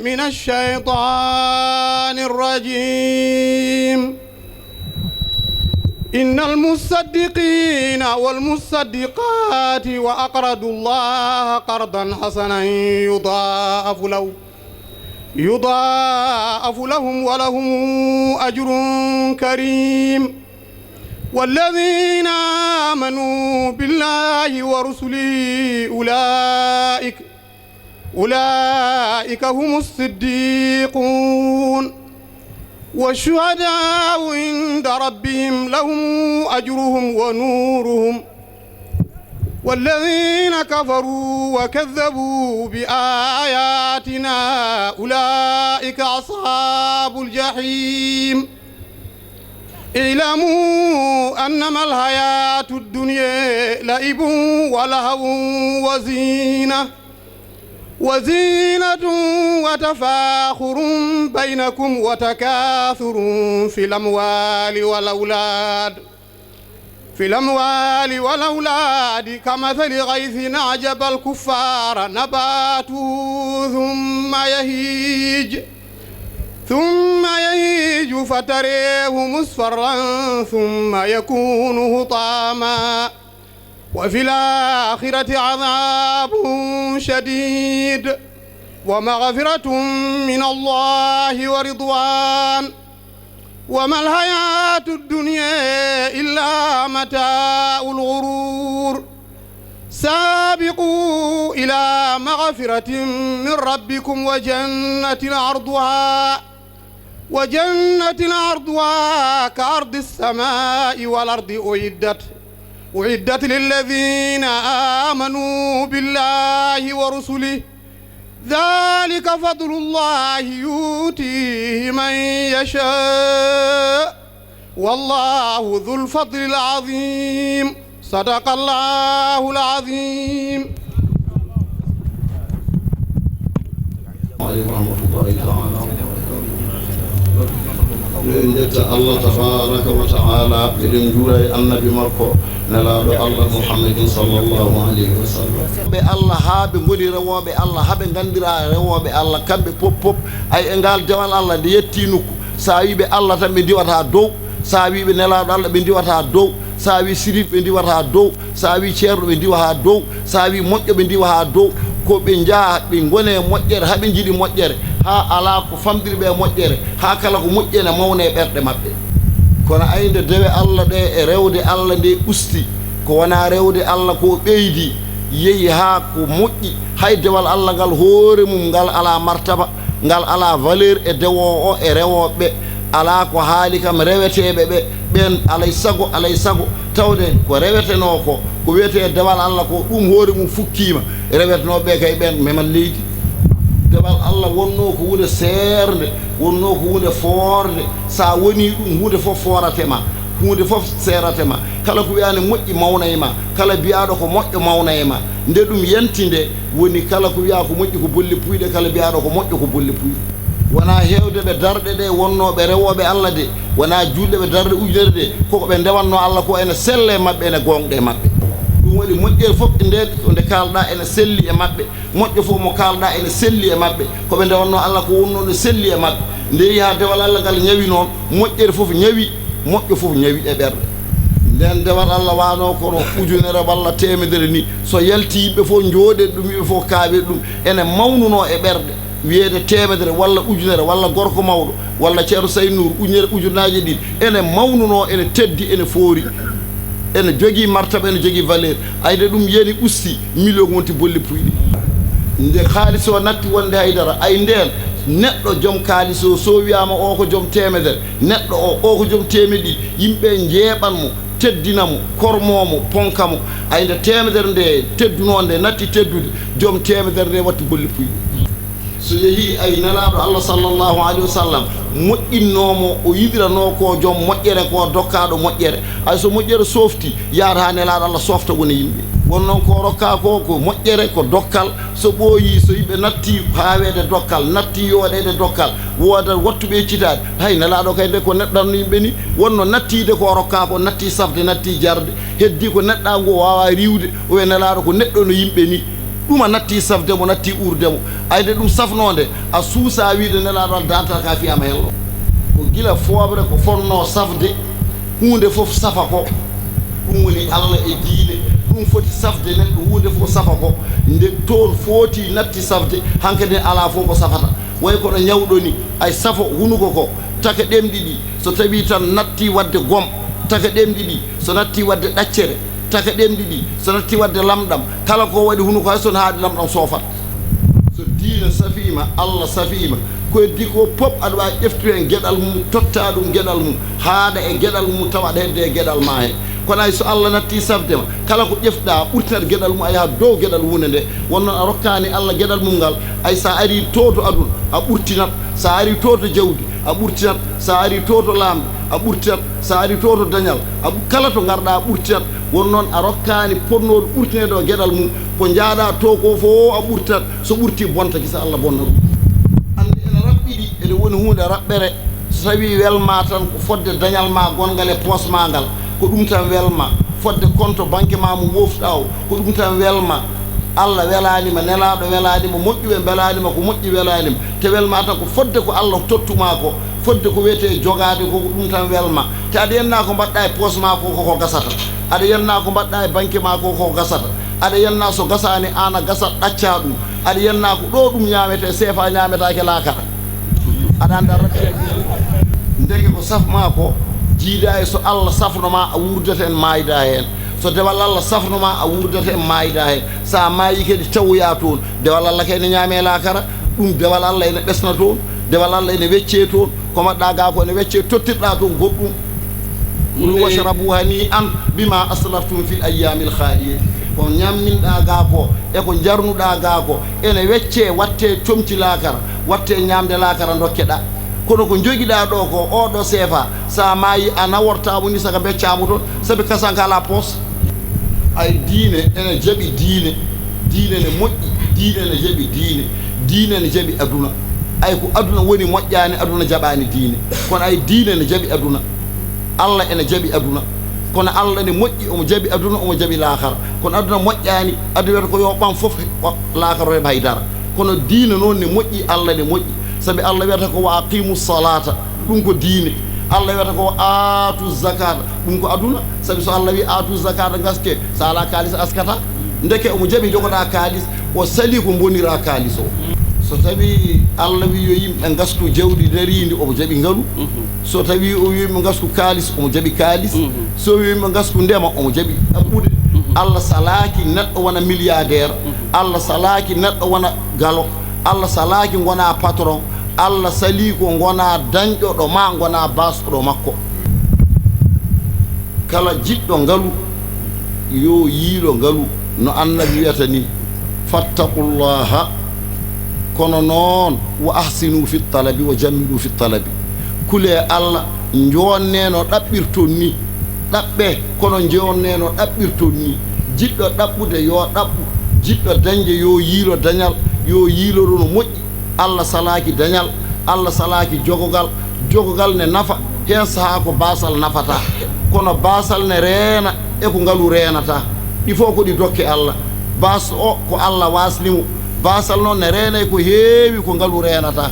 من الشيطان الرجيم إن المصدقين والمصدقات وأقرضوا الله قرضا حسنا يضاعف لهم ولهم أجر كريم والذين آمنوا بالله ورسله أولئك هم الصديقون والشهداء عند ربهم لهم أجرهم ونورهم والذين كفروا وكذبوا بآياتنا أولئك أصحاب الجحيم اعلموا أنما الحياة الدنيا لعب ولهو وزينة وتفاخر بينكم وتكاثر في الأموال والأولاد كمثل غيث أعجب الكفار نباته ثم يهيج فتريه مصفرا ثم يكون هطاما وفي الآخرة عذاب شديد ومغفرة من الله ورضوان وما الحياة الدنيا إلا متاع الغرور سابقوا إلى مغفرة من ربكم وجنة عرضها كأرض السماء والأرض أعدت للذين آمنوا بالله ورسله ذلك فضل الله يؤتيه من يشاء والله ذو الفضل العظيم صدق الله العظيم. عليكم ورحمة الله تعالى وبركاته. الله تبارك وتعالى إلى جوري النبي مكة نلاد الله محمد صلى الله عليه وسلم. الله هاب غودي رewوɓe Allah habe gandira rewwoɓe Allah kamɓe pop ay engal jawal Allah de yettinuko sa wiɓe Allah tan ɓe diwata dow sa wiɓe nelaɗo Allah ɓe diwata dow sa wi sirif ɓe diwata dow sa wi ceerno ɓe diwa dow sa wi moƴƴo ɓe diwa dow ko ɓe jaa ɓe gone moƴƴere haɓe jiiɗi moƴƴere ha ala ko famdiriɓe moƴƴere ha kala ko moƴƴene mawne ɓerɗe maɓɓe kono ayde dewe Allah ɗe e rewde Allah nde usti ko wona rewde Allah ko ɓeydi yeehi ha ko moƴƴi hay dewal Allah ngal hoore mum ngal ala martaba ngal ala valeur e dewo o e rewoɓe ala ko haali kam reweteɓe ɓe ɓen alay sago tawde ko reweteno ko wiyete dewal Allah ko ɗum hoore mum fukkima rewetenoɓe kay ɓen meman leydi dewal Allah wonno ko hunde seerde wonno ko hunde foorde sa woni ɗum hunde fof foratema hunde fof seratema kala ko wiyani moƴƴi mawna e ma kala biyaɗo ko moƴƴo mawna e ma nde ɗum yentinde woni kala ko wiya ko moƴƴi ko bolle puyɗe kala biyaɗo ko moƴƴo ko bolle puyɗe wona hewde ɓe darɗe ɗe wonnoɓe rewoɓe Allah de wona julɗe ɓe darɗe ujunere de koko ɓe ndewanno Allah ko ene selle maɓɓe ene gonɗe maɓɓe ɗum waɗi moƴƴere fof e nden nde kalɗa ene selli e maɓɓe moƴƴo fof mo kalɗa ene selli e maɓɓe koɓe ndewanno Allah ko wonno no selli e maɓɓe nde yiha dewal Allah ngal ñawi noon moƴƴere fof ñawi moƴƴo fof ñawi e ɓerɗe nden dewal Allah wano kono ujunere walla temedere ni so yalti yimɓe fof jooɗe ɗum yimɓe fof kaawe ɗum ene mawnuno e ɓerɗe wiyede temedere walla ujunere walla gorko mawɗo walla ceerno Saynour ujunaji ɗi ene mawnuno ene teddi ene foori ene jogii martaba ene jogii valeur ayde ɗum yeni usti million wonti bolle puyɗi nde haalis o natti wonde haydara ay nden neɗɗo joom kaalis o so wiyama o ko joom temedere neɗɗo o ko joom temeɗɗi yimɓe jeeɓanmo teddinamo kormomo ponkamo ayde temedere nde tedduno nde natti teddude joom temedere nde watti bolle puyɗi so yeehi ay nelaɗo Allah sallllahu alayhi wa sallam moƴƴinnomo o yiɗirano ko joom moƴƴere ko dokkaɗo moƴƴere ay so moƴƴere softi yaata ha nelaɗo Allah softa woni yimɓe won noon ko rokka ko moƴƴere ko dokkal so ɓooyi so yimɓe natti hawede dokkal natti yooɗede dokkal wooda wattuɓe citade hay nelaɗo kay nde ko neɗɗanno yimɓe ni wonno nattide ko rokka ko natti safde natti jarde heddi ko neɗɗa ngo wawa riwde o wi nelaɗo ko neɗɗo no yimɓe ni ɗum a natti safdemo natti urdemo ayde ɗum safnode a suusa wiide nelaɗo danta ka fiyama hello ko gila foobre ko fonno safde hunde fof safa ko ɗum woni Allah e diine ɗum foti safde neɗɗo hunde fof safa ko nde toon footi natti safde hankkadi ala fof ko safata way kono ñawɗo ni ay safo hunuko ko taka ɗemɗi ɗi so tawi tan natti wadde gom taka ɗemɗi ɗi so natti wadde ɗaccere taka ɗemɗi ɗi so natti wadde lamɗam kala ko waɗi hunuko hay son haaɗi lamɗam soofat so diine safima Allah safima ko heddi ko pop aɗa wawi ƴeftude e gueɗal mum totta ɗum gueɗal mum haada e gueɗal mum tawa aɗa hedde e gueɗal ma he kono ay so Allah natti safdema kala ko ƴefɗa ɓurtinat gueɗal mum a yaha dow gueɗal hunde nde wonno a rokkani Allah gueɗal mum ngal ay sa ari to to aduna a ɓurtinat sa ari to to jawdi a ɓurtinat sa ari to to lamde a ɓurtinat sa ari to to dañal kala to garɗa a ɓurtinat won noon a rokkani ponnoɗo ɓurtinede o gueɗal mum ko jaaɗa to ko fof a ɓurtinat so ɓurti bontaki sa Allah bonna ɗum ande ene raɓɓiɗi ene woni hunde raɓɓere so tawi welma tan ko fodde dañal ma gongal e poos ma ngal ko ɗum tan welma fodde compte banque ma mo wofɗa o ko ɗum tan welma Allah welanima nelaɗo welanima moƴƴuɓe belanima ko moƴƴi welanima te welma tan ko fodde ko Allah tottuma ko fodde ko wiyete jogade ko ɗum tan welma te aɗa yenna ko mbaɗɗa e poos ma ko koko gasata aɗa yenna ko mbaɗɗa e banque ma ko koko gasata aɗa yenna so gasani an a gasat ɗacca ɗum aɗa yenna ko ɗo ɗum ñamete seefa ñametake laakara aɗa anda ndege ko safma ko jiida e so Allah safnoma a wurdata en mayda hen so dewal Allah safnoma a wurdata en mayda hen sa maayi kadi tawya toon dewal Allah kayne ñaame laakara ɗum dewal Allah ene ɓesna toon dewal Allah ene wecce toon ko mbaɗɗa ga ko ene wecce tottirɗa toon goɗɗum kulu washrabu hani an bima aslaftum fil ayyamil khaliye ko ñamminɗa ga ko e ko jarnuɗa ga ko ene wecce watte comci laakara watte ñamde laakara dokkeɗa kono ko joguiɗa ɗo ko oɗo seefa sa maayi a nawortamo ni saka beccamo toon saabi kasanka ala poos ay diine ene jaaɓi diine diine ne moƴƴi diine ne jaaɓi diine ne jaaɓi aduna ay ko aduna woni moƴƴani aduna jaɓani diine kono ay diine ne jaaɓi aduna Allah ene jaaɓi aduna kono Allah ne moƴƴi omo jaaɓi aduna omo jaaɓi laakara kono aduna moƴƴani aduna wiyata ko yo ɓam foof laakara o heɓa haydara kono diine noon ne moƴƴi Allah ne moƴƴi sabi Allah wiyata ko wa aqimu salata ɗum ko diine Allah wiyata ko atu zakata ɗum ko aduna sabi so Allah wi atu zakata gaske sa ala kalis askata ndeke omo jaaɓi jogoɗa kalis o sali ko bonira kalis o so tawi Allah wi yo yimɓe gasku jawdi darindi omo jaaɓi ngaalu so tawi o wimo gasku kalis omo jaaɓi kalis so wimo gasku ndema omo jaaɓi ɗaɓɓude Allah salaki neɗɗo wona milliardaire Allah salaki neɗɗo wona galo Allah salaki gona patron Allah sali ko gona dañɗo ɗo ma gona basɗo makko kala jiɗɗo ngaalu yo yiilo ngaalu no annabi wiyata ni fattaqullaha kono noon wa ahsinu fi talabi wa jammilu fi talabi kule Allah jonneno ɗaɓɓirton ni ɗaɓɓe kono jonneno ɗaɓɓirton ni jiɗɗo ɗaɓɓude yo ɗaɓɓu jiɗɗo dañde yo yiilo dañal yo yiiloro no moƴƴi Allah salaki dañal Allah salaki jogogal ne nafa hen saha ko basal nafata kono basal ne reena e ko ngaalu reenata ɗi fof ko ɗi dokke Allah bas o ko Allah waslimo basal noon ne reena ko heewi ko ngaalu reenata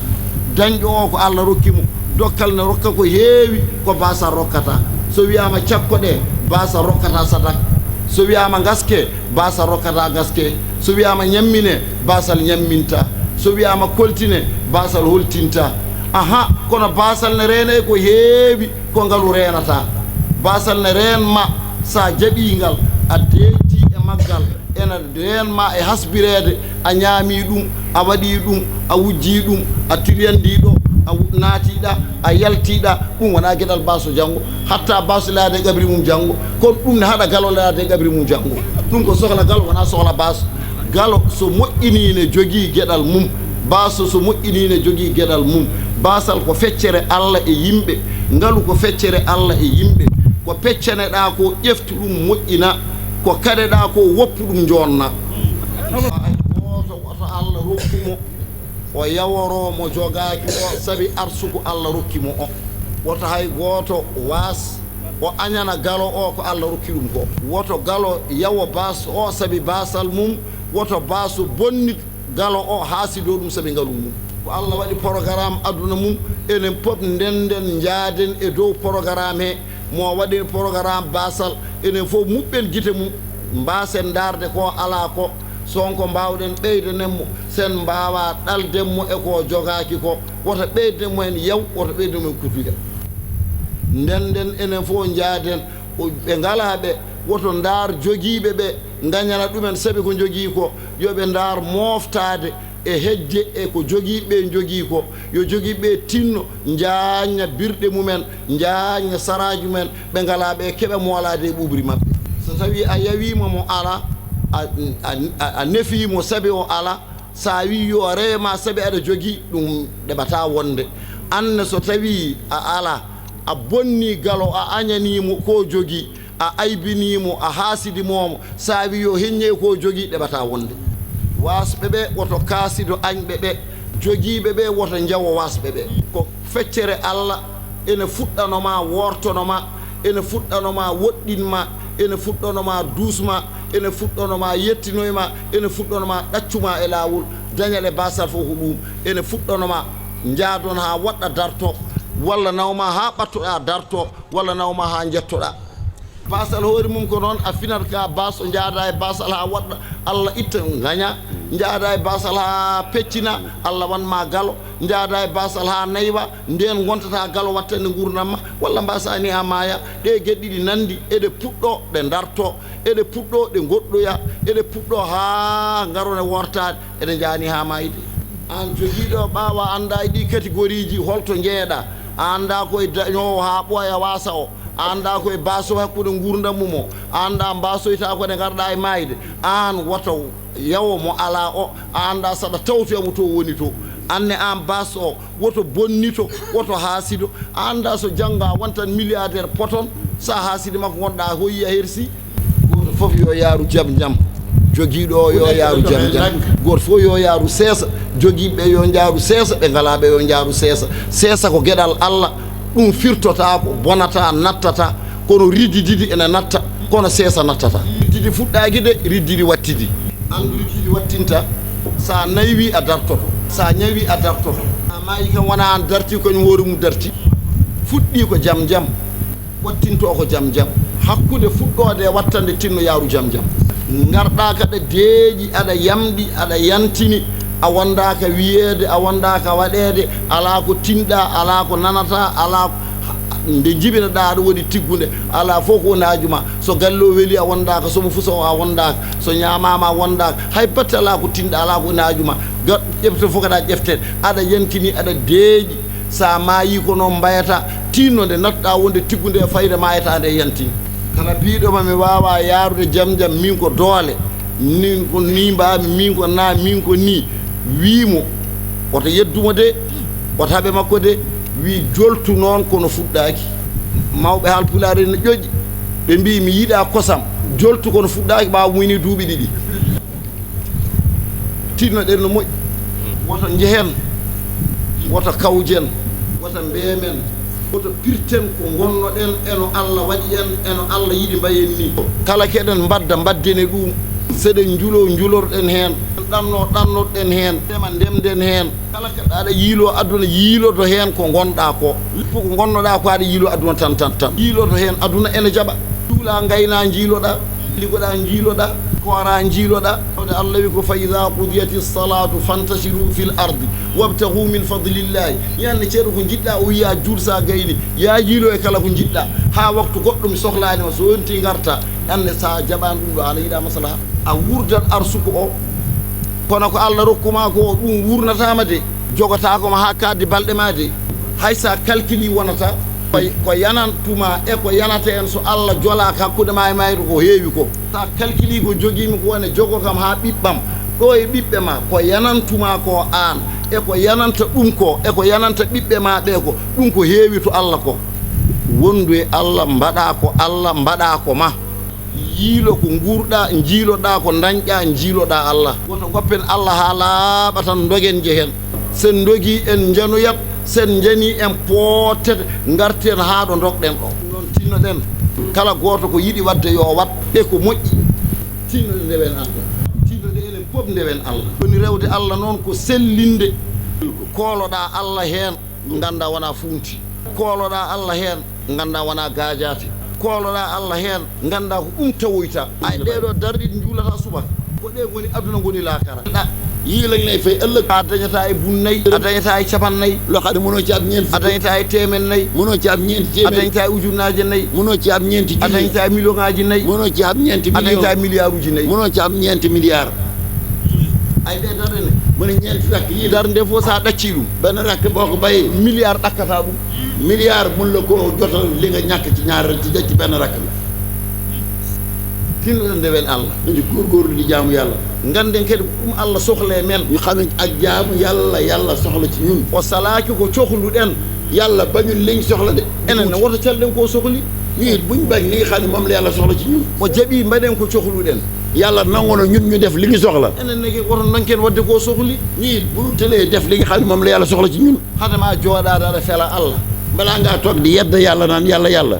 dañɗo o ko Allah rokkimo dokkal ne rokka ko heewi ko basal rokkata so wiyama cakko ɗe basal rokkata sadak so wiyama gaske basal rokkata gaske so wiyama ñammine basal ñamminta so wiyama koltine basal holtinta aha kono basal ne reene ko heewi ko ngaalu reenata basal ne reenma sa jaɓingal a deeti e maggal ena reenma e hasbirede a ñaami ɗum a waɗi ɗum a wujji ɗum a tiriyandiɗo a naatiɗa a yaltiɗa ɗum wona gueɗal baso janggo hatta baso laade e gabri mum janggo kono ɗum ne haɗa galo laade e gabri mum janggo ɗum ko sohla galo wona sohla baso galo so moƴƴinine jogui gueɗal mum baso so moƴƴinine jogui gueɗal mum basal ko feccere Allah e yimɓe ngaalu ko feccere Allah e yimɓe ko peccaneɗa ko ƴeftu ɗum moƴƴina ko kaɗeɗa ko woppu ɗum jonna hay goto woto Allah rokkumo o yaworomo jogaki o sabi arsugo Allah rokkimo o woto hay goto was o añana galo o ko Allah rokki ɗum ko woto galo yawo bas o sabi basal mum woto baso bonni galo o haasido ɗum sabi ngalu mum ko Allah waɗi programme aduna mum enen pop ndenden jaaden e dow programme he mo waɗi programme basal enen fof muɓɓen gite mum mbasen darde ko ala ko sonko mbawɗen ɓeydanenmo sen mbawa ɗaldenmo e ko jogaki ko woto ɓeydenmo hen yaw woto ɓeydenmo hen kutuya ndenden enen fof jaaden ɓe ngalaɓe woto ndar jogiiɓe ɓe gañana ɗumen sabi ko jogii ko yoɓe ndar moftade e hejje e ko jogiiɓe jogii ko yo jogiiɓe tinno jaña birɗe mumen jaña saraji mumen ɓe ngalaɓe keɓe moolade e ɓuɓri maɓɓe so tawi a yawima mo ala a nefimo sabi o ala sa wi yo reema sabi aɗa jogii ɗum ɗeɓata wonde anne so tawi a ala a bonni galo a añanimo ko jogii a aybinimo a haasidimomo sa wi yo heññe ko jogii ɗeɓata wonde wasɓe ɓe woto kaasido añɓe ɓe jogiiɓe ɓe woto jawo wasɓe ɓe ko feccere Allah ene fuɗɗanoma wortonoma ene fuɗɗanoma woɗɗinma ene fuɗɗanoma duusma ene fuɗɗanoma yettinoyma ene fuɗɗanoma ɗaccuma e laawol dañale basal fof ko ɗum ene fuɗɗanoma jaadon ha woɗɗa darto walla nawma ha ɓattoɗa darto walla nawma ha jettoɗa basal hoore mum ko noon a finat ka baso jaada e basal ha waɗɗa Allah itta gaña jaada e basal ha peccina Allah wanma galo jaada e basal ha naywa nden gontata galo wattande gurdamma walla mbasani ha maaya ɗe gueɗɗiɗi nandi eɗe puɗɗo ɗe darto eɗe puɗɗo ɗe goɗɗoya eɗe puɗɗo ha garone wortade eɗe jaani ha mayde an joguiɗo ɓawa anda e ɗi catégorie ji holto jeeɗa a anda koye dañowo ha ɓooya wasa o a anda koye baso hakkude gurdam mum o a anda mbasoyta kode garɗa e mayde an woto yawo mo ala o a anda saɗa tawtoyamo to woni to anne an baso o woto bonnito woto haasido a anda so janggo a wontan milliardaire poton sa haasidi makko gonɗa hoyiya hersi goto foof yo yaaru jaam jaam joguiɗo o yo yaaru jaam jaam goto fof yo yaaru seesa joguiɓe yo jaaru seesa ɓe ngalaɓe yo jaaru seesa seesa ko gueɗal Allah ɗum firtota ko bonata nattata kono riddididi ene natta kono seesa nattata riddidi fuɗɗaki de riddidi wattidi andu riddidi wattinta sa naywi a dartoto sa ñawi a dartoto a maayi kam wona an darti koñum hoore mum darti fuɗɗi ko jaam jaam wattinto ko jaam jaam hakkude fuɗɗode e wattande tinno yaaru jaam jaam garɗa kaɗa deeƴi aɗa yamɗi aɗa yantini a wondaka wiyeede a wondaka waɗede ala ko tinɗa ala ko nanata ala nde jibinaɗa aɗa woni tiggude ala fof ko najuma so galle o weeli a wondaka somo fusa o a wondaka so ñamama a wondaka hay batte ala ko tinɗa ala ko najuma ƴefte fof kaɗa ƴeftede aɗa yantini aɗa deeƴi sa maayi ko noon mbayata tinno nde nattuɗa wonde tiggude e fayde mayata nde yantini kala biɗoma mi wawa yaarude jaam jaam min ko doole min ko ni mbami min ko na min ko ni wiimo oto yeddumo de oto haɓe makko de wi joltu noon kono fuɗɗaki mawɓe haalpulaare ne ƴoƴƴi ɓe mbi mi yiiɗa kosam joltu kono fuɗɗaki ɓawa muyni duuɓi ɗiɗi tinnoɗen no moƴƴi woto jehen woto kawjen woto mbemen woto pirten ko gonnoɗen eno Allah waɗi en eno Allah yiɗi mbayen ni kala keɗen mbaddene ɗum seɗen julorɗen heen ɗannoɗen heen tema ndemden heen kala keɗa aɗa yiilo aduna yiiloto heen ko gonɗa ko leppo ko gonnoɗa ko aɗa yiilo aduna tan yiiloto heen aduna ene jaɓa duula gayna jiiloɗa ligoɗa jiiloɗa koora jiiloɗa awde Allah wi ko fa ida qudiyati salatu fantasiru fil ardi wabtahu min fadlillahi yanne ceeɗo ko jiɗɗa o wiya juursa gayni ya jiilo e kala ko jiɗɗa ha waktu goɗɗo mi sohlanima so wonti garta anne sa jaɓani ɗum ɗo aɗa yiiɗa maslaha a wurdat arsuko o kono ko Allah rokkuma ko ɗum wurnatama de jogotakoma ha kadde balɗe ma de hay sa calculi wonata ko yanantuma e ko yanata en so Allah jolaka hakkude ma e mayre ko heewi ko sa calculi ko joguimi ko wone jogo kam ha ɓiɓɓam ɗo e ɓiɓɓe ma ko yanantuma ko an e ko yananta ɗum ko e ko yananta ɓiɓɓe ma ɓe ko ɗum ko heewi to Allah ko wondu e Allah mbaɗa ko ma yiilo ko gurɗa jiiloɗa ko dañƴa jiiloɗa Allah woto goppen Allah ha laaɓa tan dogen jehen sen dogui en janoyat sen jani en pootete garten ha ɗo dokɗen ɗo noon tinnoɗen kala goto ko yiɗi wadde yo wat e ko moƴƴi tinnoɗe ndewen anda tinnoɗe enen fof ndewen Allah woni rewde Allah noon ko sellinde kooloɗaa Allah heen ngannda wonaa fuunti kooloɗaa Allah heen ngannda wonaa gaajaate kooloɗaa Allah heen ngannda ko tawoyta ay ɗeɗo darɗiɗi juulata subaka ko ɗe ngoni aduna ngoni laakara yiilañ lay fay ëllëg a dañata e bunnayyi a dañata e capannayyi lokade mënoo ci am ñeent a dañata e temen nayyi mënoo ci am ñeenti téeméer a dañata e ujunnaaje nayyi mënoo ci am ñeenti junni a dañata e million ŋaaji nayyi mënoo ci am ñeenti million a dañata e milliard uji nayyi mënoo ci am ñeenti milliard ay ɗe darde ne mone ñeenti rakk yii darde nde fof sa ɗaccii ɗum benn rakk boo ko bayee milliard ɗakkata ɗum milliard mun la ko jotal li nga ñàkk ci ñaar ci benn rakk la tinnoɗen ndewen Allah dañu góorgóorlu di jaamu yàlla nganden kadi ɗum Allah sohla e men ñu xam ne ak jaamu yàlla soxla ci ñun o salaaki ko cohluɗen yàlla bañul liñ soxla de enen ne woto calɗen ko sohli ñii buñ bañ li nga xam ne moom la yàlla soxla ci ñun o jaɓi mbaɗen ko cohluɗen yàlla nangono ñun ñu def li ñu soxla enen negi woto nanken wadde ko sohli ñii bu ñu tëlee def li nga xam ne moom la yàlla soxla ci ñun hadama jooɗaade aɗa fela Allah balaa ngaa toog di yedda yàlla naan yàlla Allah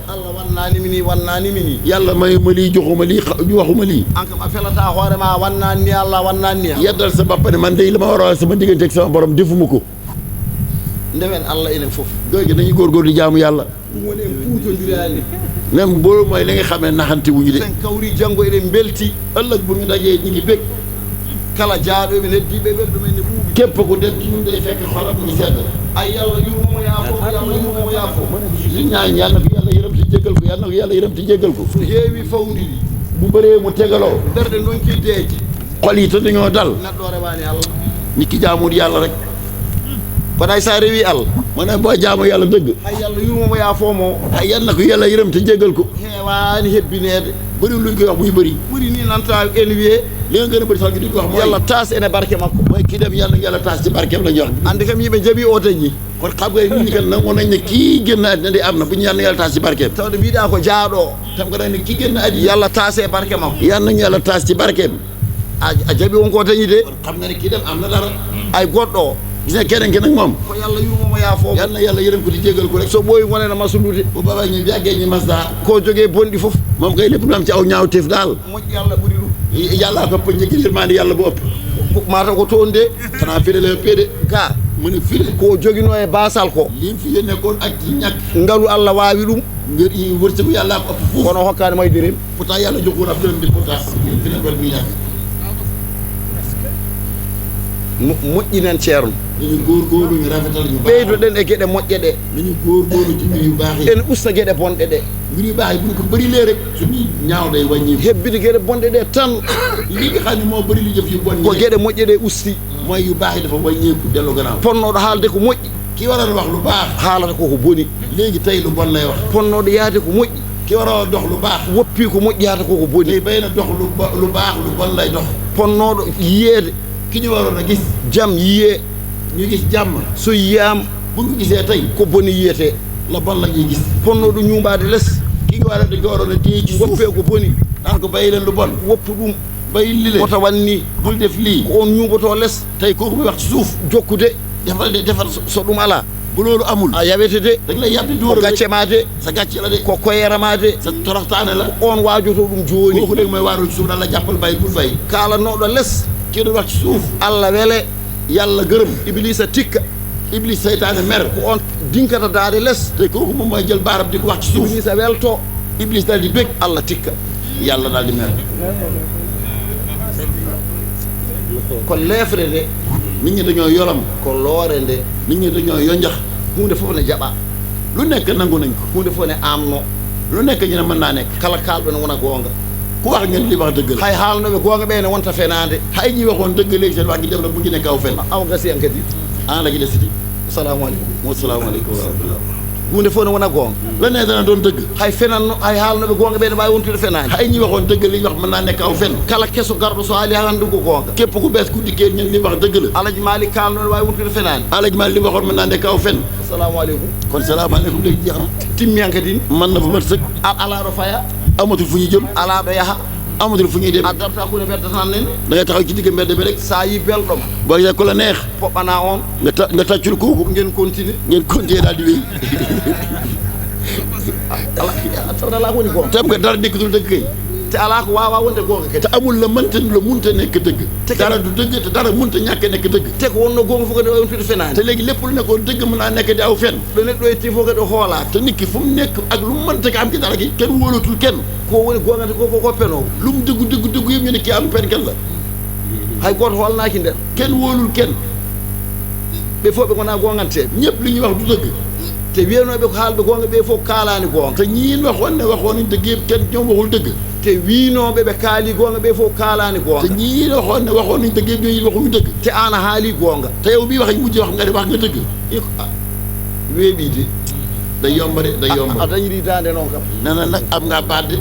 wannaani mi nii yàlla may ma lii joxuma lii waxuma lii anka ma felata hoore ma wannaani ni Allah wannaani ni yeddal sa bopp ne man de li ma war a sama diggante ak sama borom defuma ko ndewen Allah enen fof googi dañuy góorgóor di jaamu yàlla woni en puutondiraani même boo mooy li nga xam ne naxante wuñu de sen kawri janngo eɗen belti ëllëg bu ñu dajee ñi ngi bég kala jaaɗoɓe neddiɓe ɓerɗumen ne ɓuuɓi képp ko dem ci ñun day fekk xolam ngi sedd ay yàlla yurmomo yaafo yàlla yurmomo yaafo li ñaan yàlla ko yàlla yërëm ti jéggal ko yàlla ko yàlla yërëm ti jéggal ko heewi fawndiri bu bëree mu tegaloo ɓerɗe donkildeeji xol yi te dañoo dal neɗɗo rewaani Allah nit ki jaamude yàlla rek kono ay sa rewi Allah mo ne boo jaamu yàlla dëgg hay yàlla yurmomo yaafoomo hay yàlla ko yàlla yërëm ti jéggal ko heewaani hebbineede bëri luñ koy wax muy bëri ni nanta en wiye li nga gën a bëri sax di ko wax mooy yàlla taas ene barke makko mooy kii dem yàlla taas ci barkeem la ñu wax andi kam yimɓe jaɓi o dañi kon xam nga nit ñi kan nangu nañ ne kii génn àddina di am na bu ñu yàlla taas ci barkeem tawde mbiɗa ko jaaɗo tam ko dañ ne kii génn àddina yàlla taas e barke makko yàlla taas ci barkeem a jaɓi won ko dañi de kon xam nga ne kii dem am na dara ay goɗɗo gis nga keneen ki nag moom ko yàlla yurmomo yaafoo yàlla yërëm ko di jégal ko rek so ɓooyi wonena masulude bu baba ñu yàggee ñu masda ko jógee bonɗi fof moom kay lépp lu am ci aw ñaawteef daal moƴƴi yàlla ɓuri ɗum yàlla ko ëpp ñegi yërmande yàlla bu ëpp mata ko toon de xanaa firele ëppede ga mune file ko joguino e basal ko lim fi yenne kon ak ci ñàkk ngalu Allah waawi ɗum ngir wërsëgu yàlla ko ëpp fof kono hokkaani may dërëm pourtant yàlla jokkul ab dërëm mbir pourtant fine gol mi ñàkk moƴƴinen ceerno nañu góorgóorlu ñu rafetal ñu ɓeydoɗen e geɗe moƴƴe ɗe nañu góorgóorlu ci mbir yu baax yi en usta geɗe bonɗe ɗe mbir yu baax yi buñ ko bëri lee rek suñu ñaaw day wàññi hebbide geɗe bonɗe ɗe tan li nga xam ne moo bëri li jëf yu bon ko geɗe moƴƴe ɗe usti mooy yu baax yi dafa wàññeeku dellu gannaaw ponnoɗo haalde ko moƴƴi ki waroon wax lu baax haalata koko boni léegi tey lu bon lay wax ponnoɗo yaade ko moƴƴi ki waroon dox lu baax woppi ko moƴƴi yaata koko boni tey bay na dox lu baax lu bon lay dox ponnoɗo yiyeede ki ñu waroon a gis jam yiyee ñu gis jàmm so yiyaama buñ ko gisee tey ko boni yiyetee la bon la ñuy gis ponnoɗo ñuumbaade les ki nga war a dañ ko waroon a téye ci woppee ko boni daan ko bàyyi leen lu bon woppu ɗum bàyyi li leen wota wan nii bul def lii ko on ñuubatoo les tey kooku muy wax ci suuf jokkude defar so ɗum alaa bu loolu amul a yawete de dañ lay yàbbi dóor ko gàcce maa de sa gàcce la de ko koyera maa de sa toroxtaane la on waajotoo ɗum jooni kooku dégg mooy waarul ci suuf daal la jàppal bàyyi bul bàyyi kaalanooɗo les kii doon wax ci suuf Allah wele yàlla gërëm iblisa tikka iblis seytaane mer ko on dinkata daade les te kooku moom mooy jël baarab di ko wax ci suuf iblisa weltoo iblis daal di bég Allah tikka yàlla daal di mer ko leefre nde nit ñi dañoo yolam ko loore nde nit ñi dañoo yonjax hunde fof ne jaɓa lu nekk nangu nañ ko hunde fof ne amno lu nekk ñu ne mën naa nekk kala kaalɗo ne wona goonga ku wax ngeen li wax dëgg la hay haalnoɓe goonga ɓe ne wonta fenaande hay ñi waxoon dëgg léegi seen wax gi dem na mujj nekk aw fen aw gasi en kadi an lagi desiti assalamu aleykum wassalamu aleykum wa rahmatullah hunde fof ne wona goonga la ne dana doon dëgg hay fenanno hay haalnoɓe goonga ɓe ne mbawi wontude fenaande hay ñi waxoon dëgg li wax mën naa nekk aw fen kala keso garɗo so haali han ɗum ko goonga képp ku bees ku dikkee ñen li wax dëgg la alaji malik kaalno ne wawi wontude fenaande alaji malik li waxoon mën naa nekk aw fen assalamu aleykum kon salamu aleykum léegi jeex na timmi an kadi man na fa mat sëkk alaaɗo faya amatul fu ñu jëm alaaɗo yaha amatul fu ñuy dem a darta ku ne mbedda tan nen da ngay taxaw ci digg mbedd bi rek saa yi belɗom boo gisee ku la neex poɓɓanaa on nga taccul kooku ngeen continuer daal di wéy ala tawna laa ko ni goon tam nga dara nekkatul dëgg kay te alaa ko waawaa wonde goonga kadi te amul la munta nekk dëgg dara du dëgg te dara munta ñàkk nekk dëgg te ko wonno goonga fof kadi o wontude fenaani te léegi lépp lu nekkoon dëgg mën naa nekk di aw fen ɗo neɗɗo yetti fof kadi o hoolaaka te nit ki fu mu nekk ak lu mu mënta am ci dara gi kenn wóolatul kenn ko woni goongante ko ko penoo lu mu dëggu yëpp ñu ne kii am pen kenn la hay gooto holnaaki nder kenn wóolul kenn ɓe fof ɓe gonaa goonganteeɓe ñëpp li ñuy wax du dëgg te wiyanooɓe ko haalɓe goonga ɓe fof kaalaani goonga te ñiin waxoon nañ dëgg yëpp kenn ñoom waxul dëgg te wiinooɓe ɓe kaali goonga ɓe fof kaalaani goonga te ñiin waxoon nañ dëgg yëpp ñooñu waxuñu dëgg te aan a haalii goonga te yow bii wax mujj wax nga di wax nga dëgg weeɓiide day yomba de day yomba a dañirii daande noon kam nee na nag am ngaa baat de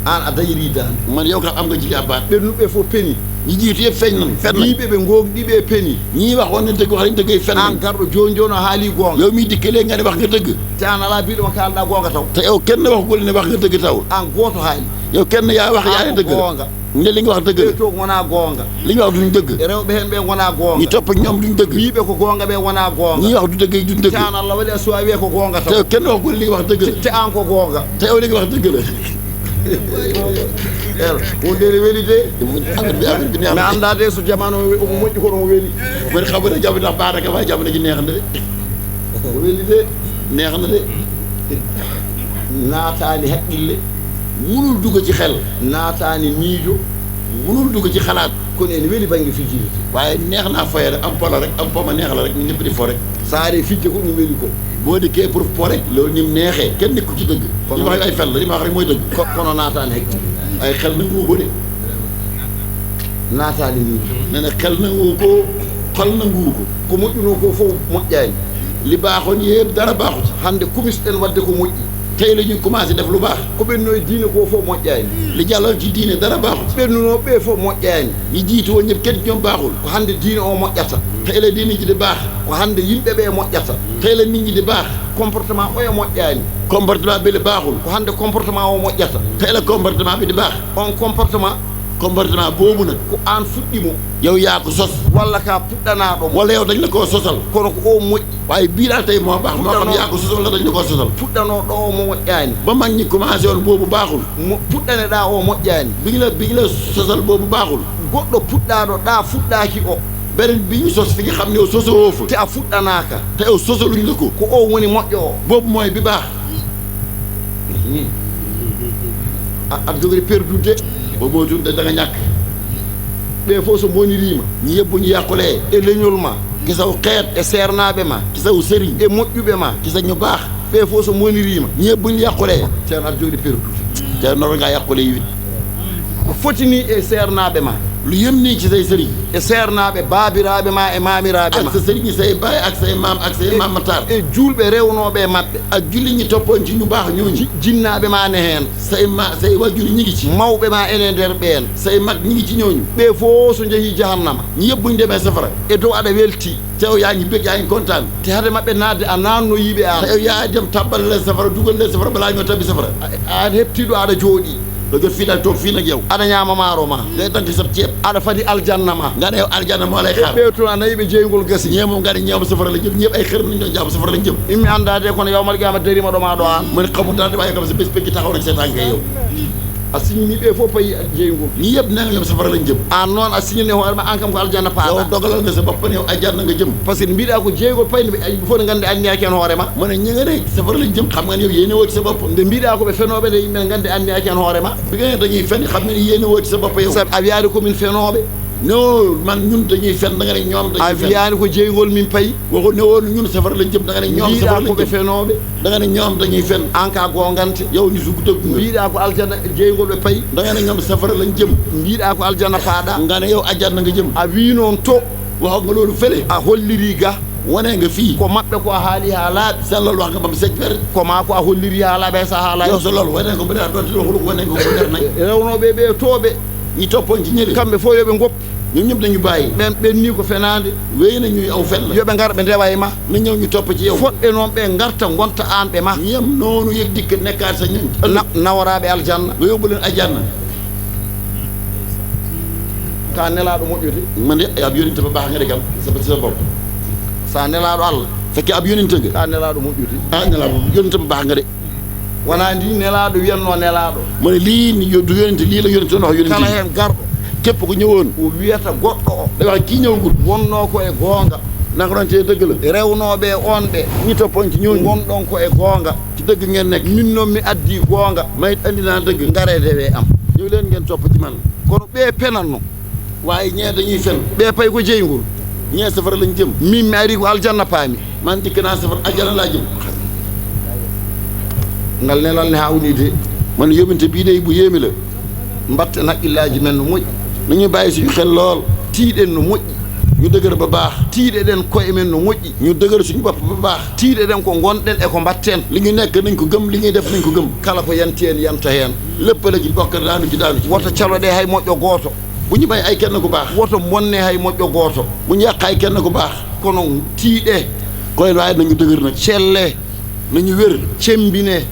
aan a dañirii daande man yow kam am nga jigaa baat ɓennuɓe fof peni ñi jiitu yëpp feeñ nañ fen nañ wiiɓe ɓe ngoogɗiɓe e peni ñii waxoon nañ dëgg wax nañ dëgg fen aan nañ garɗo jooni jooni o haalii goonga yow miy dikkalee nga ne wax nga dëgg te aan alaa biiɗo ma kaalɗaa goonga taw te yow kenn waxugul ne wax nga dëgg taw aan gooto haali yow kenn yaa wax yaa ne dëgg la goonga ne li nga wax dëgg la ɓe to wonaa goonga li nga wax duñ dëgg rewɓe heen ɓe wonaa goonga ñi topp ñoom duñ dëgg wiiɓe ko goonga ɓe wonaa goonga ñii wax du dëgg yi duñ dëgg te aan Allah waɗi a suwa wiye ko goonga te taw yow kenn waxugul li nga wax dëgg la te aan ko goonga te yow li nga wax dëgg la wondere weli de affaire bi neex mi na anndaa de so jamano omo moƴƴi kono mo weli man xam nga jamono ndax baax na waaye jamono ji neex na de o weli de neex na de naataani haqqille munul dugg ci xel naataani miijo munul dugg ci xalaat kono ene weli baŋnge fijirde waaye neex naa foye rek am polo rek am poma neex la rek ñu ñëpp di fo rek so aaree fijje ko ɗum weli ko boo dikkee pour fo rek loolu ni mu neexee kenn nekku ci dëgg li ma wax ay fel la li ma wax rek mooy dëgg kono naataani haqqille ay xel nangu ko de naataani miijo nee na xel nangu ko xol nangu ko ko moƴƴunoo ko fof moƴƴaani li baaxoon yëpp dara baaxu ci hannde kumisɗen wadde ko moƴƴi tey la ñu commencé def lu baax ko ɓenno e diine ko fof moƴƴaani li jàlloon ci diine dara baaxu ci ɓennunoo ɓe fof moƴƴaani ñi jiitu woon ñëpp kenn ñoom baaxul ko hannde diine o moƴƴata tey la diine ji di baax ko hannde yimɓe ɓe moƴƴata tey la nit ñi di baax comportement oyo moƴƴaani comportement bi la baaxul ko hannde comportement o moƴƴata tey la comportement bi di baax on comportement comportement boobu nag ko aan fuɗɗimo yow yaa ko sos walla ka puɗɗanaaɗo mo wala yow dañ la koo sosal kono ko o moƴƴi waaye bii daal tey moo baax moo xam yaa ko sosal la dañ la koo sosal puɗɗanooɗo o mo moƴƴaani ba mag ñi commencé woon boobu baaxul mo puɗɗaneɗaa o moƴƴaani bi ñu la sosal boobu baaxul goɗɗo puɗɗaaɗo ɗaa fuɗɗaaki o beneen bi ñu sos fi nga xam ne yow sosoo fa te a fuɗɗanaaka te yow sosaluñ la ko ko o woni moƴƴo o boobu mooy bi baax aɗa jogori perdude boobu moo tudd da nga ñàkk ɓe fof so boniriima ñi yëpp bu ñu yàqulee e leñol ma ci saw xeet e seernaaɓe ma ci saw sëriñ e moƴƴuɓe ma ci sa ñu baax ɓe fof so boniriima ñi yëpp bu ñu yàqulee ceerno aɗa jogori perdude te noonu ngaa yàqule yi ko fotini e seernaaɓe ma lu yëm nii ci say sëriñ e seernaaɓe baabiraaɓe ma e maamiraaɓe ma ak sa sëriñ say baay ak say maam ak say maamatar e juulɓe rewnooɓe e maɓɓe ak julli ñi toppoon ci ñu baax ñooñu jinnaaɓe ma ne heen say wajur ñi ngi ci mawɓe ma ene nder ɓeen say mag ñi ngi ci ñooñu ɓe fof so njehii jahannama ñi yëpp bu ñu demee safara e dow aɗa weltii tew yaa ngi bëgg yaa ngi kontaan te hade maɓɓe naatde a naannoyiiɓe aan te yow yaa dem tabbal leen safara dugal leen safara balaa ñoo tabbi safara aɗa heɓtiiɗo aɗa jooɗii da jot fii daal toog fii nag yow aɗa ñaama maaro ma ngay danti sab ceeb aɗa fadi aljanna ma nga ne yow aljanna moo lay xaar ɓe toon a nayiɓe jeeygol gasi ñee moom nga ne ñoom safara la jëm ñëpp ay xër nañ doon jàpp safara lañ jëm immi anndaade kono yawmal qiyama darima ɗo ma ɗo aan mu ne xamul dara waaye comme sa bés pénki taxaw nag seetaan ngay yow a signini ɓe fof payi jeeygol ñi yëpp nee nga ñoom safara lañ jëm an noon a signini hoore ma an kam ko aljanna yow paaɗa dogalal nga sa bopp ne yow aljanna nga jëm par ce que mbiɗa ko jeeygol payde fof ne nganndi anniyaki hen hoore ma mu ne ñi nga ne safara lañ jëm xam nga ne yow yéene woo ci sa bopp nde mbiɗa koɓe fenooɓe nde yimɓe ne nganndi anniyaki hen hoore ma bi nga ne dañuy fen xam nga ne yéene woo ci sa bopp yow sabi a wiyaani komin fenooɓe non man ñun dañuy fen da nga ne ñoom a dañuy fen wiyaani ko jeeygol min payi waxu ne woon ñun safara lañ jëm da nga ne ñoom safara mbiɗa lañ koɓe jëm fenooɓe da nga ne ñoom dañuy fen an ka gongante yow ñu sug dëgg nga mbiɗa ko aljanna jeeygol ɓe payi da nga ne ñoom safara lañ jëm mbiɗa ko aljanna paaɗa nga ne yow aljanna nga jëm a wi noon to waxoon nga loolu fële a holliri ga wane nga fii ko maɓɓe ko a haali ha laaɓi seen loolu wax nga bam sec fer ko ma ko a holliri ha laaɓi hay sa haala yow sa loolu wane nga bu dee doon waxul wane nga ko leer nañ rewnoɓe ɓe tooɓe ñi toppoon ci ñële kamɓe fof yoɓe goppu ñoom ñëpp dañu bàyyi ɓen ɓenni ko fenade wéy na ñuy aw fen la yoɓe ngar ɓe ndewa e ma na ñëw ñu topp ci yow foɗɓe noon ɓe garta gonta an ɓe ma ñoom noonu yëg dikk nekkaat sa ñoñ nawaraɓe aljanna nga yóbbu leen aljanna ka nelaɗo moƴƴude man de ab yónente ba baax nga de kam sa bopp sa nelaɗo Allah fekkee ab yónente nga ka nelaɗo moƴƴude ah ne la yónente ba baax nga de wona ndi nelaaɗo wiyanno nelaaɗo mu ne lii ni du yonente lii la yonente wax yonente kala heen garɗo képp ku ñëwoon o wiyata goɗɗo o day wax kii ñëwagul wonno ko e goonga nanga ɗon te dëgg la rewnooɓe on ɓe ñi toppoon ci ñooñu gonɗon ko e goonga ci dëgg ngeen nekk min noon mi addi goonga mayit andi naa dëgg ngaredewe am ñëw leen ngeen topp ci man kono ɓe penatno waaye ñee dañuy fen ɓe pay ko jeygol ñee safara lañ jëm min mi ari ko aljanna paami man dikk naa safara ajjana laa jëm ngal nelal ne hawni de man yóbbante bii day bu yéemi la mbatten haqqillaji men no moƴƴi nañu bàyyi suñu xel lool tiiɗen no moƴƴi ñu dëgër ba baax tiiɗeɗen koye men no moƴƴi ñu dëgër suñu bopp ba baax tiiɗeɗen ko gonɗen e ko mbatten li ñu nekk nañ ko gëm li ñuy def nañ ko gëm kala ko yanti en yanta heen lépp la ci bokk daanu ci woto caloɗe hay moƴƴo gooto bu ñu bàyyi ay kenn ku baax woto bonne hay moƴƴo gooto bu ñu yàq ay kenn ku baax kono tiiɗe koy waaye nañu dëgër nag celle nañu wér cembine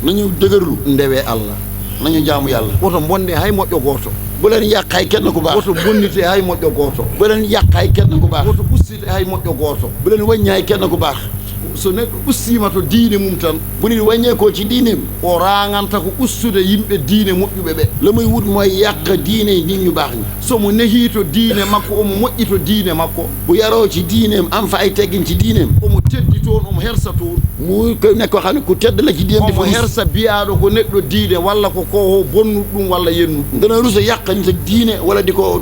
nañu dëgërlu ndewe Allah nañu jaamu yàlla woto bonne hay moƴƴo gooto bu leen yàq ay kenn ku baax woto bonnite hay moƴƴo gooto bu leen yàq ay kenn ku baax woto ɓustite hay moƴƴo gooto bu leen wàññi ay kenn ku baax so neɗɗo ɓustiima to diine mum tan bu nit wàññeekoo ci diineem o raanganta ko ustude yimɓe diine moƴƴuɓe ɓe la muy wut mooy yàq diine nit ñu baax ñi somo nehii to diine makko omo moƴƴi to diine makko bu yaroo ci diineem am fa ay teggin ci diineem omo teddi toon omo hersa toon muy ko nekk koo xam ne ku tedd la ci diineem omo hersa biyaaɗo ko neɗɗo diine walla ko ho bonnu ɗum walla yennu ɗum dana rus a yàq nit ak diine wala di ko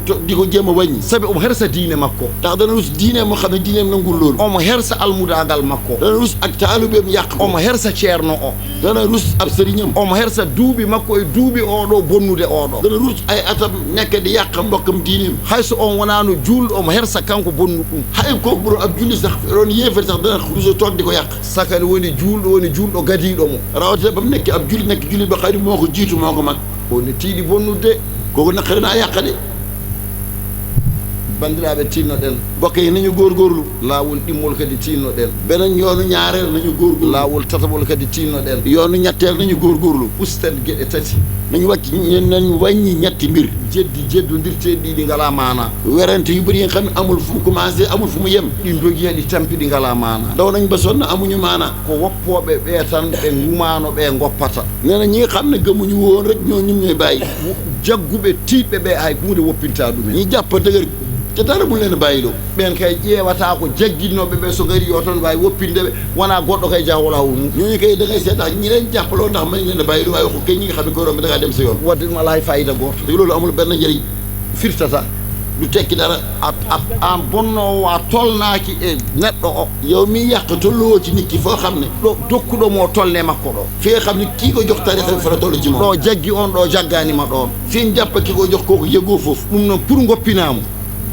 jéem a wàññi sabi omo hersa diine makko ndax dana rus diine moo xam ne diineem nangul loolu omo hersa almudagal makko dana rus ak taalubeem yàq ko omo hersa ceerno o dana rus ab sëriñam omo hersa duuɓi makko e duuɓi oɗo bonnude oɗo dana rus ay atam nekk di yàq mbokkam diineem hayso on wonano julɗo omo hersa kanko bonnu ɗum hay kooku bu doon ab julli sax doon yéefar sax dana rus toog di ko yàq sakane woni julɗo gadiiɗo mo rawate ba mu nekk ab julli nekk julli ba xëy moo ko jiitu moo ko mag woni tiiɗi bonnude kooku naqari naa yàq de bandiraɓe tinnoɗen mbokk yi nañu góorgóorlu laawol ɗimmol kadi tinnoɗen beneen yoonu ñaareel nañu góorgóorlu laawol tataɓol kadi tinnoɗen yoonu ñetteel nañu góorgóorlu usten geɗe tati nañu wàcc nañu wàññi ñetti mbir jeddodirteɗi ɗiɗi ngala maana werante yu bëri yi nga xam ne amul fu mu commencé amul fu mu yem ɗi dogi heɗi tampi ɗi ngala maana daw nañ ba sonn amuñu maana ko woppoɓe ɓe tan ɓe ngumano ɓe goppata nee na ñi nga xam ne gëmuñu woon rek ñoo ñum ñooy bàyyi jagguɓe tiiɗɓe ɓe hay hunde woppinta ɗumen ñi jàpp dëgër te dara mu leen bàyyiloo ɓen kay ƴeewata ko jagginnoɓe ɓe so gari yo tan wawi woppindeɓe wona goɗɗo kay jahowo lawol mum ñooñu kay da ngay seet ndax ñi leen jàppaloo ndax mañ leen a bàyyiloo waaye waxu kay ñi nga xam ne ko romb da ngaa dem sa yoon wadde ɗum ala hay fayida goto te loolu amul benn njëriñ firtata du tekki dara an bonnowo a tolnaki e neɗɗo o yow mi yàq tolluwoo ci nit ki foo xam ne ɗo dokkuɗomo tolle makko ɗo fi nga xam ne kii ko jox tarixa bi fa la toll ci moom ɗo jaggi on ɗo jagganima ɗon fi ñu jàpp ki ko jox kooku yëgoo foofu ɗum noon pour goppinamo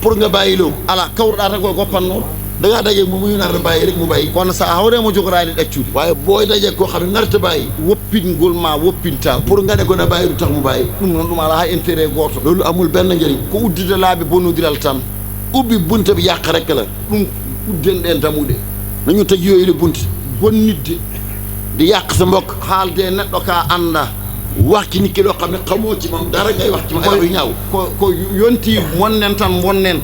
pour nga bàyyiloo ala kawruɗa tan koye goppannoɗo da ngaa daje mu muy nar a bàyyi rek mu bàyyi kono sa hawremo jogorani ɗaccude waaye booy daje koo xam ne narta bàyyi woppingol ma woppinta pour nga ne ko na bàyyi du tax mu bàyyi ɗum noon ɗum ala ha intérêt goto loolu amul benn njëriñ ko uddide laabi bonnodiral tan ubbi bunte bi yàq rek la ɗum udden ɗen damuɗe nañu tëj yooyu le bunte bonnidde di yàq sa mbokk haalde neɗɗo ka anda wax ci nit ki loo xam ne xamoo ci moom dara ngay wax ci moom ay wax yu ñaaw ko yonti monnen tan bonnen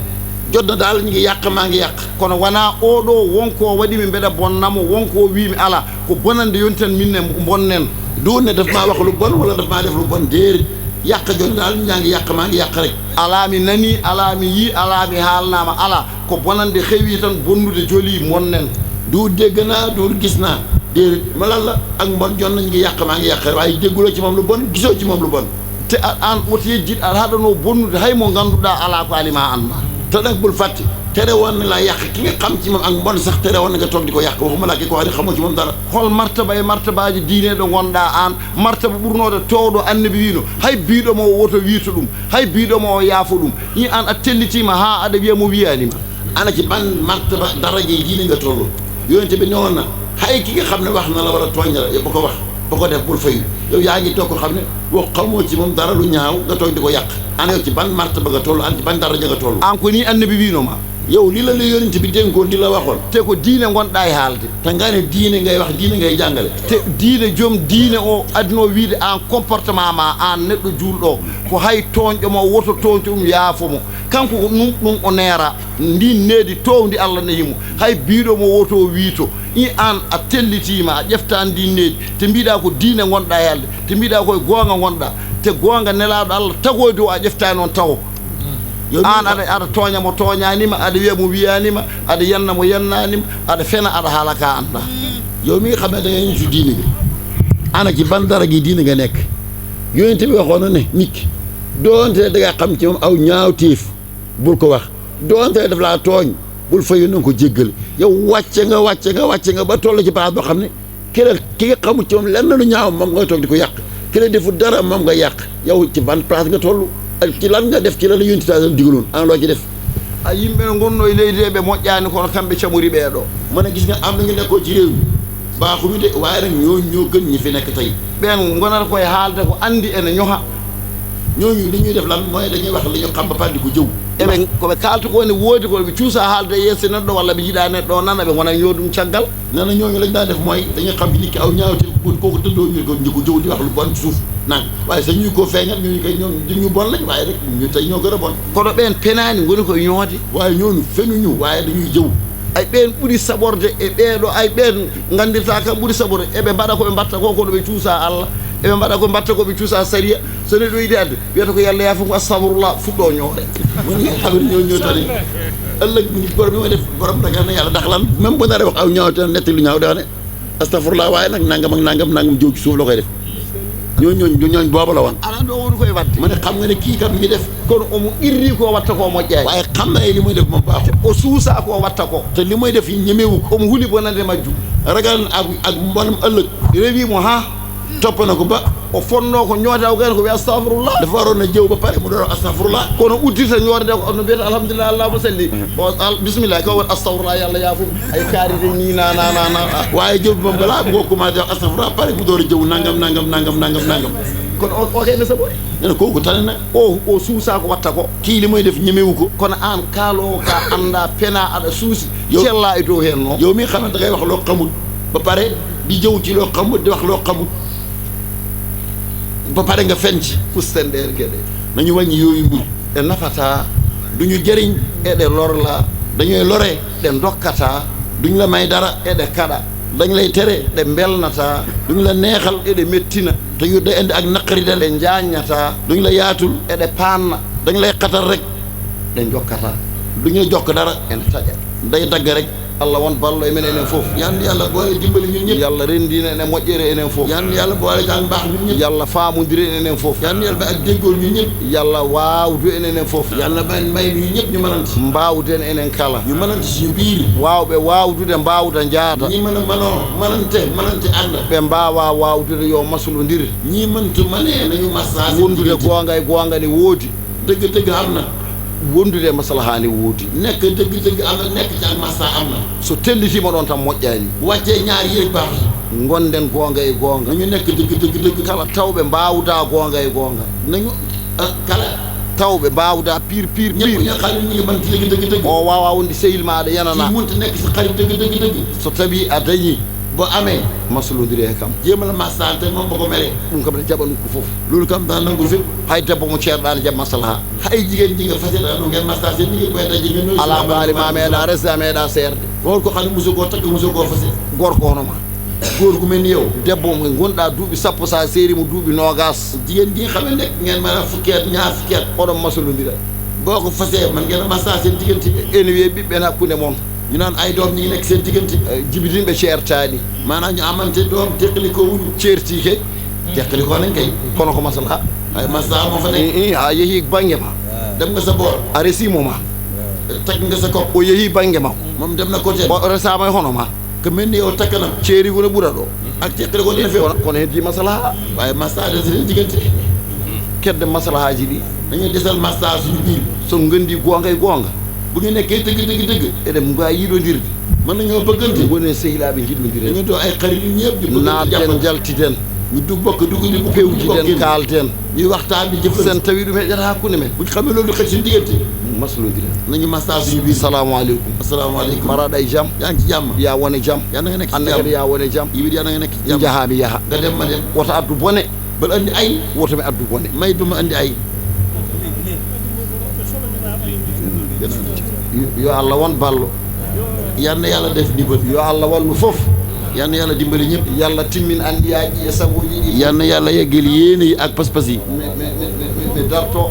jot na daal ñu ngi yàq maa ngi yàq kono wona oɗo wonko waɗimi mbeɗa bonnamo wonko wimi ala ko bonande yonti tan minne bonnen du ne daf maa wax lu bon wala daf maa def lu bon déedéet yàq jot na daal ñaa ngi yàq maa ngi yàq rek ala mi nani ala mi yi ala mi haalnama ala ko bonande xewi tan bonnude joli monnen du dégg naa du gis naa déedéet ma lan la ak mbon jon nañ ngi yàq maa ngi yàq rek waaye dégguloo ci moom lu bon gisoo ci moom lu bon te an woto yejjiɗ aɗa haɗano bonnude hay mo ganduɗa ala ko alima anda te nag bul fàtte tere woon na la yàq ki nga xam ci moom ak mbon sax tere woon na nga toog di ko yàq waxuma laa ki ko wax ne xamoo ci moom dara hol martaba e martabaji diine ɗo gonɗa an martaba ɓurnode towɗo annabi wino hay biɗomo o woto wiito ɗum hay biɗomo o yaafo ɗum yi an a tellitima ha aɗa wiya mo wiyanima ana ci ban martaba daraje yi diine nga toll yonente bi newoon na hay ki nga xam ne wax na la war a tooñ la ba ko wax ba ko def bul fayu yow yaa ngi toog ko xam ne wax xamoo ci moom dara lu ñaaw nga toog di ko yàq ana yow ci ban martaba nga toll an ci ban daraja nga toll an ko ni annabi winoma yow li la yonent bi dénkoon di la waxoon te ko diine gonɗa e haalde te nga ne diine ngay wax diine ngay jàngale te diine joom diine o adino wiide en comportement ma an neɗɗo julɗo ko hay toñƴo mo woto toñƴo yaafomo kanko ko ɗum o neera ndin needi towdi Allah nehimo hay biiɗo mo woto wiito i an a tellitima a ƴeftani ndin needi te mbiɗa ko diine gonɗa e haalde te mbiɗa koye goonga gonɗa te goonga nelaɗo Allah tagodi o a ƴeftani noon tawo an aɗa tooña mo tooñanima aɗa wiya mo wiyanima aɗa yenna mo yennanima aɗa fena aɗa haala ka anda yow mi nga xam ne da ngay nitu diine bi ana ci ban dara gi diine nga nekk yonent bi waxoon na ne nit ki doonte da nga xam ci moom aw ñaawteef bul ko wax doonte daf laa tooñ bul fayu na nga ko jéggal yow wàcce nga ba toll ci place boo xam ne ki nga xamul ci moom lenn lu ñaaw moom ngay toog di ko yàq ki la deful dara moom nga yàq yow ci ban place nga toll ak ci lan nga def ci lan la yonent bi digaloon ana loo ci def a yimɓe no gonno e leydi he ɓe moƴƴani kono kamɓe camori ɓeeɗo mu ne gis nga am na ñu nekkoon ci réew mi baaxuñu de waaye nag ñoo gën ñi fi nekk tey ɓen gonata koye haalde ko andi ene ñoha ñooñu li ñuy def lan mooy dañuy wax li ñu xam ba pare di ko jëw eɓe koɓe kalta ko ne woodi ko ɓe cuusa haalde yesso neɗɗo walla ɓe jiiɗa neɗɗo o nana ɓe gona ñoodum caggal nee na ñooñu lañ daan def mooy dañuy xam ci nit ki aw ñaawte kooku tëddoo ñu ko jëw di wax lu bon ci suuf naan waaye sa ñuy koo feeñal ñooñu koy ñoom ñu bon lañ waaye rek ñu tey ñoo gën a bon kono ɓen penani goni koye ñoode waaye ñooñu fenuñu waaye dañuy jëw ay ɓen ɓuuri saɓorde e ɓeeɗo ay ɓen gandirta kam ɓuuri saɓorde eɓe mbaɗa koɓe mbatta ko kono ɓe cuusa Allah eɓe mbaɗa ko mbatta koɓe cuusa saria so neɗɗo yiɗi adde wiyata ko yalla yaafo ko astahfirullah fuɗɗo ñoore woni xabar ñoo tani ëllëg borom bi ma def borom ragal na yàlla ndax lan même bu naree wax aw ñaaw te netti lu ñaaw dafa ne astahfirullah waaye nag nangam ak nangam jóg ci suuf la koy def ñooñ boobu la woon ala ɗo woni koye wadde mu ne xam nga ne kii kam mi ngi def kono omo irri ko watta ko moƴƴaani waaye xam na li muy def moom baaxul o suusa ko watta ko te li muy def yi ñemewu ko omo huli bonande majjum ragal ak mbonam ëllëg rewimo ha topp na ko ba o fonno ko ñoota o gayno ko wiya astahfirullah dafa waroon na jëw ba pare mu doon astahfirullah kono uddirta ñoorde nde ko no mbiyata alhamdulillah allahuma salli o bisimillah ko wat astahfirullah yalla yaafum ay kaaride ni na waaye jëw bi moom balaa bu ko commencé wax astahfirullah pare mu door a jëw nangam kono o kayne saɓori nene kooku tane na o suusa ko watta ko kii li muy def ñemewu ko kono an kaalowo ka anda pena aɗa suusi cella e dow hen noon yow mi xam ne da ngay wax loo xamul ba pare di jëw ci loo xamul di wax loo xamul ba pare nga fen ci fusten ɗeer gueɗe nañu wàññi yooyu mbir ɗe nafata duñu jëriñ eɗe lorla dañuy lore ɗe dokkata duñ la may dara eɗe kaɗa dañ lay tere ɗe belnata duñ la neexal eɗe mettina te yu day indi ak naqari del ɗe jaññata duñ la yaatul eɗe panna dañ lay xatal rek ɗe jokkata duñ la jokk dara ene taƴa day dagg rek Allah won ballo e men enen fof yan yàlla boole dimbali ñun ñëpp yalla rendina enen moƴƴere enen fof yan yàlla boole jàng mbaax ñun ñëpp yalla faamodiri enen fof yan yàlla ba ak déggool ñun ñëpp yalla waawdu enen fof yàlla may ñun ñëpp ñu mënanti mbawden enen kala ñu mënanti suñu biir waawɓe waawdude mbawda jaada ñi mën a mënante ànd ɓe mbawa waawdude yo maslodiri ñi mëntu mënee nañu massage wondude goonga e goonga ne woodi dëgg am na wondude maslaha ne woodi nekk dëgg am na nekk ci ak massa am na so tellitima ɗon tan moƴƴani bu wàccee ñaar yi rek baax gonden goonga e goonga nañu nekk dëgg kala tawɓe mbawda goonga e goonga nañu kala tawɓe mbawda pire ñëpp ñoo xam ne ñu ngi mën dëgg o wawa wonde sehil maɗa yanana ci munta nekk si xarit dëgg so tawi a dañi boo amee maslodiri e kam jéemal massante moom ba ko meree ɗum kam ne jaɓa ɗum ko fof loolu kam daan nangu fépp hay debbo mo ceerɗa ne jaɓ maslaha hay jigéen ji nga faseta no ngeen massage seen liggéey boy daji ngeen ala baali ma meeɗa resde a meeɗa seerde woon ko xam ne mosu koo takk mosu koo fase gorko hono ma góor gu mel ni yow debbo mo gonɗa duuɓi sappo sa seeri mo duuɓi nogas jigéen ji nga xam ne nekk ngeen mën a fukki at ñaar fukki at oɗon maslodira boo ko fasee man ngeen a massage seen diggante ene wiye ɓiɓɓen hakkude moon ñu naan ay doom ñi ngi nekk seen diggante jibitinɓe ceertaani maanaam ñu amante doom teqali ko wuñu ceerti ke teqali ko nañ kay kono ko maslaha ay maslaha moo fa nekk a yeehi bange ma dem nga sa boor a resimo ma teg nga sa kopp o yeehi bange ma moom dem na côté o resama e hono ma ko mel ni yow takk na ceeri ko ne ɓura ɗo ak teqali ko dina feew kono heddi maslaha waaye maslaha de seen diggante kedde maslahaji ɗi dañuy desal maslaha suñu biir so gondi goonga e goonga bu ñu nekkee dëgg eɗen mbawi yiɗodirde mën nañoo bëggante woni sehilaɓe jiɗodire dañu doo ay xarit yu ñëpp di naaten jaltiten ñu dugg bokk dugg di pewjiden kaalten ñuy waxtaan di jëf sen tawi ɗum heƴata hakkude men buñ xamee loolu xëj suñu diggante maslodira nañu mastaa suñu biir. salaamaaleykum asalaamaaleykum. maraɗa e jaam yaa ngi ci jàmm. ya wone jaam yàlla na nga nekk ci anna jàmm. kadi ya wone jaam yi yàlla na nga nekk ci jàmm. jahaami yaha nga dem ma dem. woto addu bone bal andi ay. woto mi addu bone may duma andi ay. yo allah won ballo yal na yàlla def ndimbal. yo allah wallu fof yal na yàlla dimbali ñëpp. yalla timmin andiyaji e sagoji ɗi yal na yàlla yeggal yéene yi ak pas-pas yi. mi darto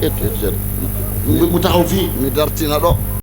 mu taxaw fii. mi dartina ɗo